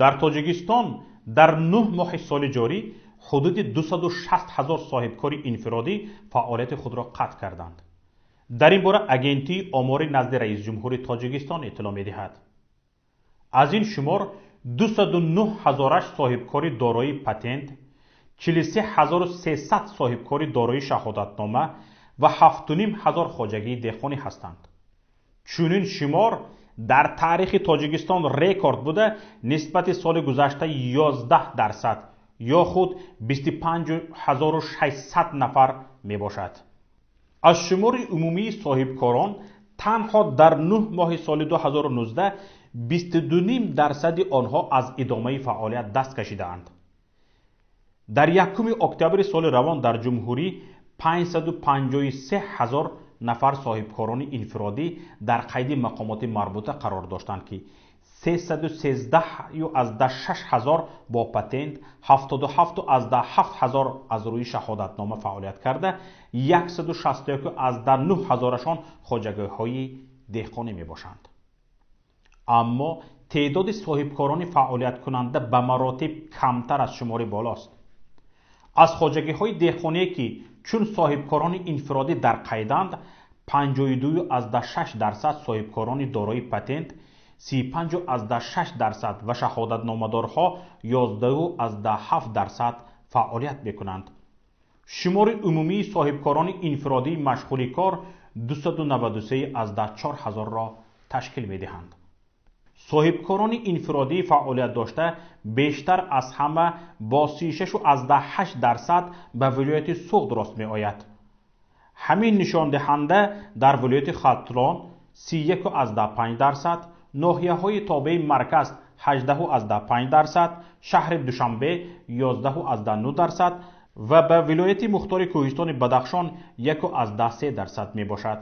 Дар Тоҷикистон дар 9 моҳи соли ҷорӣ ҳудуди 260 ҳазор соҳибкори инфиродӣ фаъолияти худро қатъ карданд. Дар ин бора Агентии омори назди раисҷумҳури Тоҷикистон иттилоъ медиҳад. Аз ин шумор 209 ҳазораш соҳибкори дорои патент, 43 300 соҳибкори дорои шаҳодатнома ва 7,5 ҳазор хоҷагии деҳқонӣ ҳастанд. Чунин шумор дар таърихи Тоҷикистон рекорд буда, нисбати соли гузашта 11% ё худ 25 600 нафар мебошад. Аз шумори умумии соҳибкорон танҳо дар 9 моҳи соли 2019 22,5 дарсади онҳо аз идомаи фаъолият даст кашидаанд. Дар 1 октябри соли равон дар ҷумҳурӣ 553 ҳазор нафар соҳибкорони инфиродӣ дар қайди мақомоти марбута қарор доштанд, ки 313,6 ҳазор бо патент, 77,7 ҳазор аз рӯи шаҳодатнома фаъолият карда, 161,9 ҳазорашон хоҷагиҳои деҳқонӣ мебошанд. Аммо теъдоди соҳибкорони фаъолияткунанда ба маротиб камтар аз шумори болост. Аз хоҷагиҳои деҳқоние, ки чун соҳибкорони инфиродӣ дар қайданд, 52,6% соҳибкорони дорои патент, 35,6% ва шаҳодатномадорҳо 11,7% фаъолият мекунанд. Шумори умумии соҳибкорони инфиродии машғули кор 293,4 ҳазорро ташкил медиҳанд. Соҳибкорони инфиродии фаъолият дошта бештар аз ҳама бо 36,8% ба вилояти Суғд рост меояд. Ҳамин нишондиҳанда дар вилояти Хатлон 31,5%, ноҳияҳои тобеи марказ 18,5%, шаҳри Душанбе 11,9% ва ба вилояти мухтори кӯҳистони Бадахшон 1,3% мебошад.